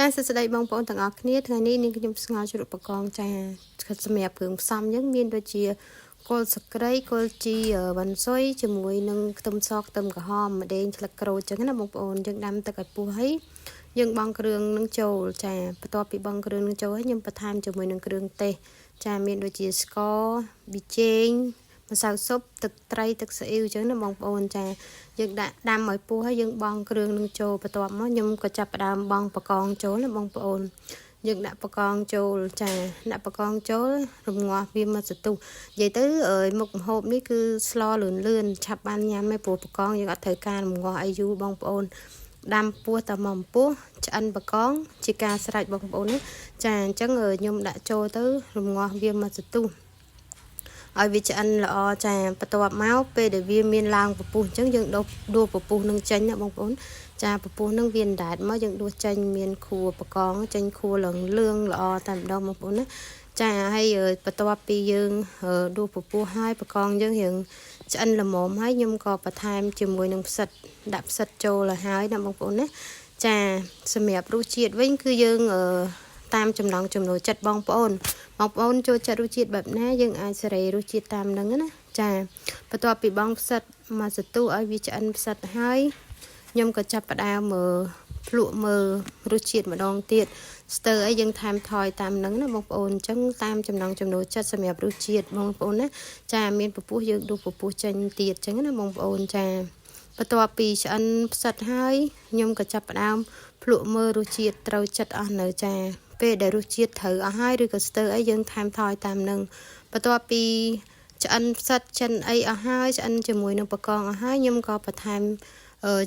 ចាសួស្តីបងប្អូនទាំងអស់គ្នាថ្ងៃនេះនាងខ្ញុំស្ងោរជ្រក់បកងចាសម្រាប់គ្រឿងផ្សំយើងមានដូចជាគល់សក្រីគល់ជីវ៉ាន់ស៊ុយជាមួយនឹងខ្ទឹមសខ្ទឹមក្រហមម្ដេងស្លឹកក្រូចចឹងណាបងប្អូនយើងដាំទឹកឲ្យពុះហើយយើងបង់គ្រឿងនឹងចូលចាបន្ទាប់ពីបង់គ្រឿងនឹងចូលហើយខ្ញុំបន្ថែមជាមួយនឹងគ្រឿងទេសចាមានដូចជាស្ករប៊ីចេងម្សៅស៊ុបទឹកត្រីទឹកស៊ីអ៊ីវចឹងណាបងប្អូនចាយើងដាក់ដាំឲ្យពុះហើយយើងបង់គ្រឿងនឹងចូលបន្ទាប់មកខ្ញុំក៏ចាប់ផ្ដើមបង់បកងចូលណាបងប្អូនយើងដាក់បកងចូលចាដាក់បកងចូលរំងាស់វាមកសន្ទុះនិយាយទៅមុខម្ហូបនេះគឺស្លលឿនលឿនឆាប់បានញ៉ាំឯព្រោះបកងយើងអត់ត្រូវការរំងាស់អីយូរបងប្អូនដាំពោះតែមកពោះឆ្អិនបកងជាការស្រេចបងប្អូនណាចាអញ្ចឹងខ្ញុំដាក់ចូលទៅរំងាស់វាមកសន្ទុះឲ្យវាឆ្អិនល្អចាបន្ទាប់មកពេលដែលវាមានឡើងពពុះអញ្ចឹងយើងដួសដួសពពុះនឹងចេញណាបងប្អូនចាពពុះនឹងវាអណ្ដែតមកយើងដួសចេញមានខួបកងចេញខួឡើងលឿងល្អតែម្ដងបងប្អូនណាចាហើយបន្ទាប់ពីយើងដួសពពុះហើយបកងយើងរៀងឆ្អិនល្មមហើយខ្ញុំក៏បន្ថែមជាមួយនឹងផ្សិតដាក់ផ្សិតចូលឲ្យហើយណាបងប្អូនណាចាសម្រាប់រសជាតិវិញគឺយើងតាមចំណង់ចំណូលចិត្តបងប្អូនបងប្អូនចូលចិត្តរសជាតិបែបណាយើងអាចសេរីរសជាតិតាមនឹងណាចាបន្ទាប់ពីបងផ្សិតមកសន្ទុះឲ្យវាឆ្អិនផ្សិតហើយខ្ញុំក៏ចាប់ផ្ដើមមើលភ្លក់មើលរសជាតិម្ដងទៀតស្ទើអីយើងថែមថយតាមនឹងណាបងប្អូនអញ្ចឹងតាមចំណង់ចំណូលចិត្តសម្រាប់រសជាតិបងប្អូនណាចាមានពពុះយើងដួសពពុះចេញទៀតអញ្ចឹងណាបងប្អូនចាបន្ទាប់ពីឆ្អិនផ្សិតហើយខ្ញុំក៏ចាប់ផ្ដើមភ្លក់មើលរសជាតិត្រូវចិត្តអស់នៅចាពេលដែលរសជាតិត្រូវអស់ហើយឬក៏ស្ទើអីយើងថែមថយតាមនឹងបន្ទាប់ពីឆ្អិនផ្សិតចិនអីអស់ហើយឆ្អិនជាមួយនឹងបកងអស់ហើយខ្ញុំក៏បន្ថែម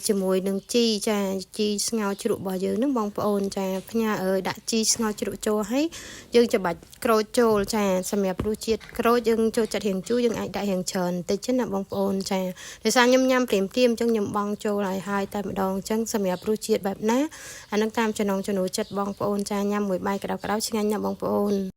ជាមួយនឹងជីចាជីស្ងោរជ្រក់របស់យើងហ្នឹងបងប្អូនចាផ្ញើដាក់ជីស្ងោរជ្រក់ចូលហើយយើងច្បាច់ក្រូចចូលចាសម្រាប់រសជាតិក្រូចយើងចូលចិត្តរៀងជូរយើងអាចដាក់រៀងច្រើនបន្តិចណាបងប្អូនចាដោយសារខ្ញុំញ៉ាំព្រាមព្រាមអញ្ចឹងខ្ញុំបង់ចូលហើយហើយតែម្ដងអញ្ចឹងសម្រាប់រសជាតិបែបណាអានឹងតាមចំណង់ចំណូលចិត្តបងប្អូនចាញ៉ាំមួយបាយក្តៅៗឆ្ងាញ់ណាស់បងប្អូន។